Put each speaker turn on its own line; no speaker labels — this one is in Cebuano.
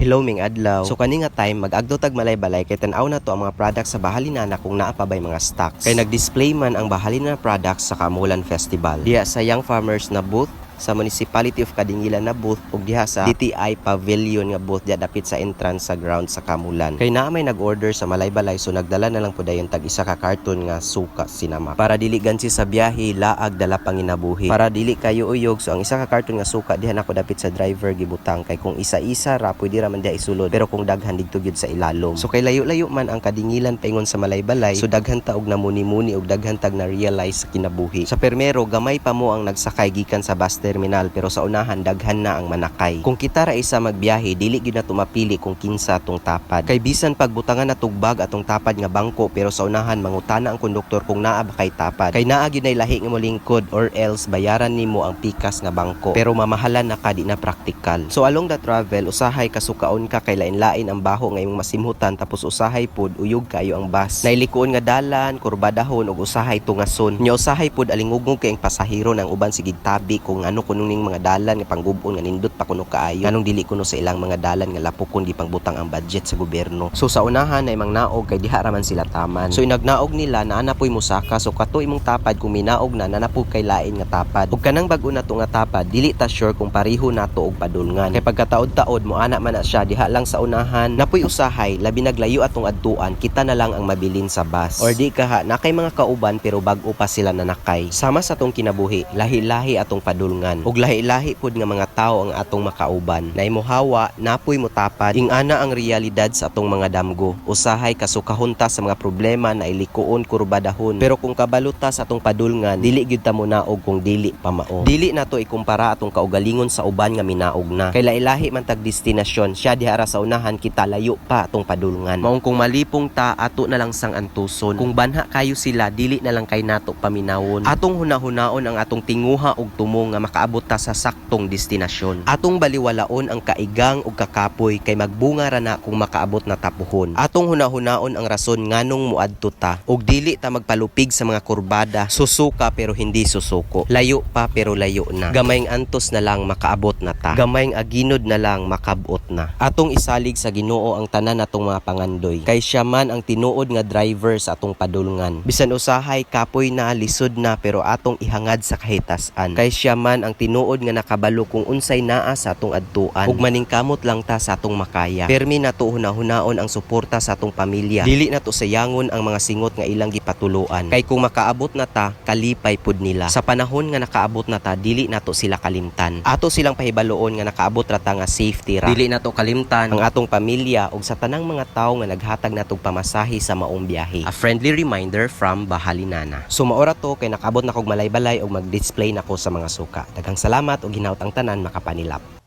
Hello, maayong adlaw. So kani nga time mag-agdo tag Malaybalay kay tan-aw nato ang mga products sa Bahalinana kung naa pa bay mga stocks. Kay nag-display man ang Bahalinana products sa Kaamulan Festival. Diha sa Young Farmers na booth, sa Municipality of Kadingilan na booth, ug diha sa DTI Pavilion nga booth diha dapit sa entrance sa ground sa Kaamulan. Kay naa may nag-order sa Malaybalay, so nagdala na lang po dayon tag isa ka karton nga suka sinamak. Para dili gansi sa biyahe, laag dala panginabuhi. Para dili kayo uyog, so ang isa ka karton nga suka diha nako dapit sa driver gibutang kay kung isa-isa ra pwede ra man diha isulod, pero kung daghan didto gyud sa ilalom. So kay layo-layo man ang Kadingilan paingon sa Malaybalay, so daghan ta og namuni-muni og daghan tag na realize sa kinabuhi. Sa permero gamay pa mo ang nagsakay gikan sa bus terminal, pero sa unahan daghan na ang manakay. Kung kita ra isa magbiyahe, dili gyud nato mapili kung kinsa atong tapad. Kay bisan pagbutangan na bag atong tapad nga bangko, pero sa unahan mangutana ang konduktor kung naa ba kay tapad. Kay naa gyud nay lahi nga molingkod or else bayaran nimo ang pikas nga bangko. Pero mamahalan na ka, di na praktikal. So along the travel, usahay kasukaon ka kay lain-lain ang baho nga imong masimhutan, tapos usahay pod uyog kayo ang bus. Nailikuon nga dalan, kurbadahon ug usahay tungason. Nya usahay pod alingugngog kay ang pasahero nang uban sige tabi kung ano kuno ning mga dalan nga panggub-on nga nindot pa kuno kaayo. Nganong dili kuno sa ilang mga dalan nga lapokon gipangbutang ang budget sa gobyerno? So sa unahan ay mangnaog kay diha ra man sila taman. So inagnaog nila naa na poy musaka, so kato imong tapad kung minaog na naa na po kay lain nga tapad. Ug kanang bag-o na to nga tapad, dili ta sure kung pareho nato og padulngan. Kay pagkataod-taod mo ana man na siya diha lang sa unahan. Napoy usahay labi naglayo atong adtuan, kita na lang ang mabilin sa bus. Or di kaha na kay mga kauban pero bag-o pa sila nanakay. Sama sa atong kinabuhi, lahi-lahi atong padulngan. Ug lahi-lahi pud nga mga tao ang atong makauban. Naay mohawa, napoy motapad. Ingana ang realidad sa atong mga damgo. Usahay kasukahon ta sa mga problema na ilikuon, kurbadahon. Pero kung kabalo ta sa atong padulngan, dili gyud ta monaog kung dili pa mao. Dili nato ikumpara atong kaugalingon sa uban nga minaog na. Kay lahi-lahi man tag destinasyon, siya diha ra sa unahan, kita layo pa atong padulngan. Maong kung malipong ta, ato na lang sang antuson. Kung banha kayo sila, dili na lang kay nato paminawon. Atong hunahunaon ang atong tinguha og tumong nga makaabot ta sa saktong destinasyon. Atong baliwalaon ang kaigang ug kakapoy kay magbunga ra na kung makaabot na ta puhon. Atong hunahunaon ang rason nganong muadto ta ug dili ta magpalupig sa mga kurbada. Susuka pero hindi susuko. Layo pa pero layo na. Gamayng antos na lang, makaabot na ta. Gamayng aginod na lang, makabot na. Atong isalig sa Ginoo ang tanan natong mga pangandoy. Kay siya man ang tinuod nga driver sa atong padulngan. Bisan usahay kapoy na, lisod na, pero atong ihangad sa kahitasan. Kay siya man ang tinuod nga nakabalo kung unsay naa sa atong adtuan. Ug maningkamot lang ta sa atong makaya. Permi nato hunahunaon ang suporta sa atong pamilya. Dili nato sayangon ang mga singot nga ilang gipatuluan. Kay kung makaabot na ta, kalipay pud nila. Sa panahon nga nakaabot na ta, dili nato sila kalimtan. Ato silang pahibaluon nga nakaabot ra ta nga safety ra. Dili nato kalimtan ang atong pamilya ug sa tanang mga tawo nga naghatag natong pamasahe sa maong biyahe. A friendly reminder from Bahalinana. So maora to kay nakaabot na kog Malaybalay ug mag-display nako sa mga suka. Daghang salamat ug hinaut ang tanan makapanilap.